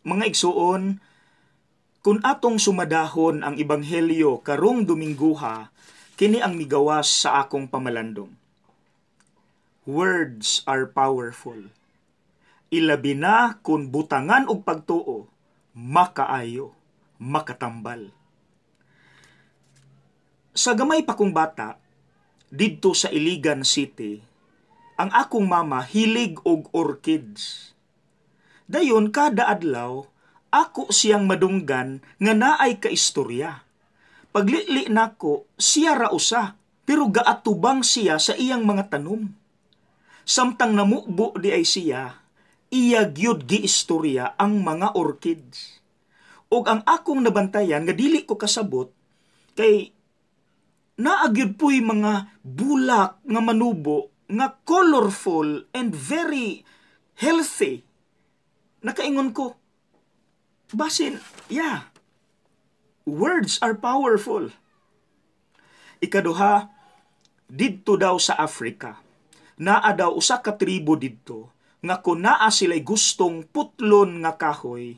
Mga igsuon, kung atong sumadahon ang ebanghelyo karong Domingguha, kini ang migawas sa akong pamalandong. Words are powerful. Ilabi na kung butangan og pagtuo, makaayo, makatambal. Sa gamay pa kong bata, didto sa Iligan City, ang akong mama hilig og orchids. Dayon kada adlaw, ako siyang madunggan nga naay kaistorya. Paglili nako, siya ra usa, pero gaatubang siya sa iyang mga tanom. Samtang namubo di ay siya, iya gyud giistorya ang mga orchids. Og ang akong nabantayan nga dili ko kasabot kay naa gyud puy mga bulak nga manubo nga colorful and very healthy. Nakaingon ko, basin, yeah, words are powerful. Ikaduha, didto daw sa Africa, naa daw usa ka tribo didto nga kun naa sila'y gustong putlon nga kahoy,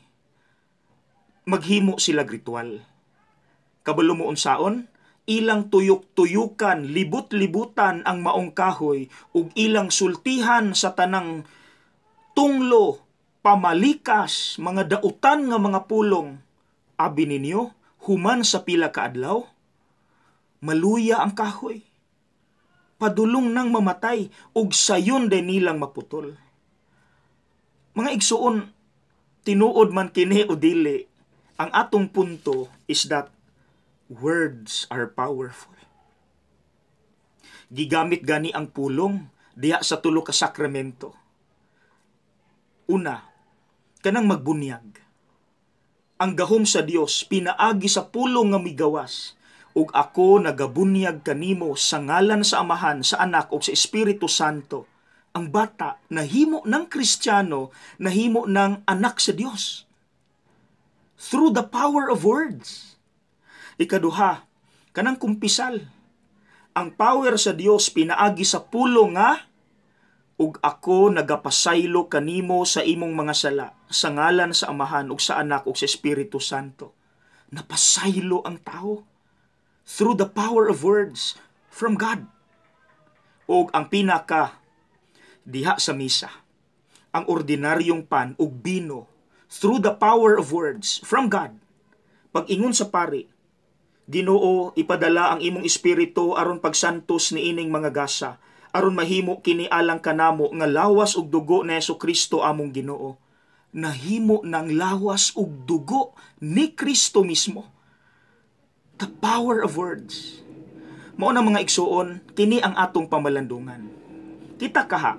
maghimo sila ritual. Kabalo mo unsaon? Ilang tuyok-tuyukan, libot-libutan ang maong kahoy ug ilang sultihan sa tanang tunglo, pamalikas, mga dautan nga mga pulong. Abi ninyo, human sa pila ka adlaw, maluya ang kahoy. Padulong nang mamatay ug sayon din nilang maputol. Mga igsuon, tinuod man kini o dili, ang atong punto is that words are powerful. Gigamit gani ang pulong diha sa tulo ka sakramento. Una, kanang magbunyag. Ang gahom sa Dios pinaagi sa pulong nga migawas, ug ako nagabunyag kanimo sa ngalan sa Amahan, sa Anak ug sa Espiritu Santo. Ang bata nahimo ng Kristiyano, nahimo ng anak sa Dios through the power of words. Ikaduha, kanang kumpisal. Ang power sa Dios pinaagi sa pulong nga ug ako nagapasaylo kanimo sa imong mga sala sa ngalan sa Amahan ug sa Anak ug sa Espiritu Santo. Napasaylo ang tao through the power of words from God. Og ang pinaka diha sa misa, ang ordinaryong pan ug bino through the power of words from God. Pag-ingon sa pari, "Ginoo, ipadala ang imong espiritu aron pagsantos niining mga gasa, aron mahimo kini alang kanamo nga lawas ug dugo ni Hesus Kristo among Ginoo." Nahimo ng lawas ug dugo ni Kristo mismo. The power of words. Mao na, mga igsuon, kini ang atong pamalandungan. Kita kaha,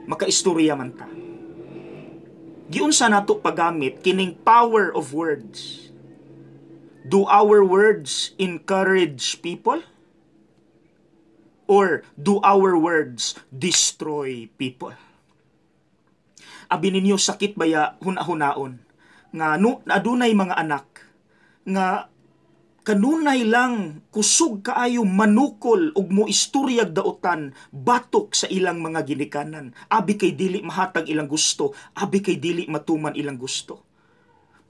makaistorya man ta. Giunsa nato paggamit kining power of words? Do our words encourage people? Or do our words destroy people? Abi ninyo, sakit baya huna-hunaon nga no, adunay mga anak nga kanunay lang kusog kaayo manukol ug mo istoryag dautan batok sa ilang mga ginikanan, abi kay dili mahatag ilang gusto, abi kay dili matuman ilang gusto.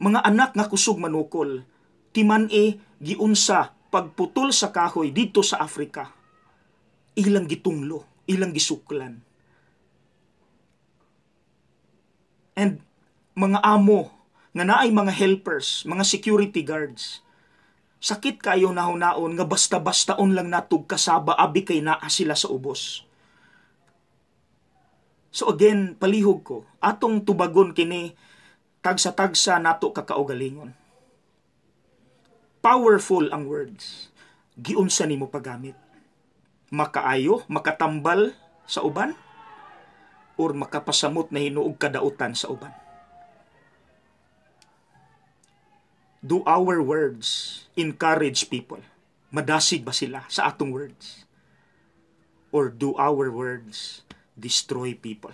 Mga anak nga kusog manukol, timan-i giunsa pagputol sa kahoy didto sa Africa, ilang gitunglo, ilang gisuklan. And mga amo nga naay mga helpers, mga security guards, sakit kayo nahunaon nga basta-bastaon lang natog kasaba abi kay naa sila sa ubos. So again, palihog ko, atong tubagon kini tagsa-tagsa nato kakaugalingon. Powerful ang words. Giunsa nimo paggamit? Makaayo, makatambal sa uban, or makapasamot na hinuog kadautan sa uban? Do our words encourage people? Madasig ba sila sa atong words? Or do our words destroy people?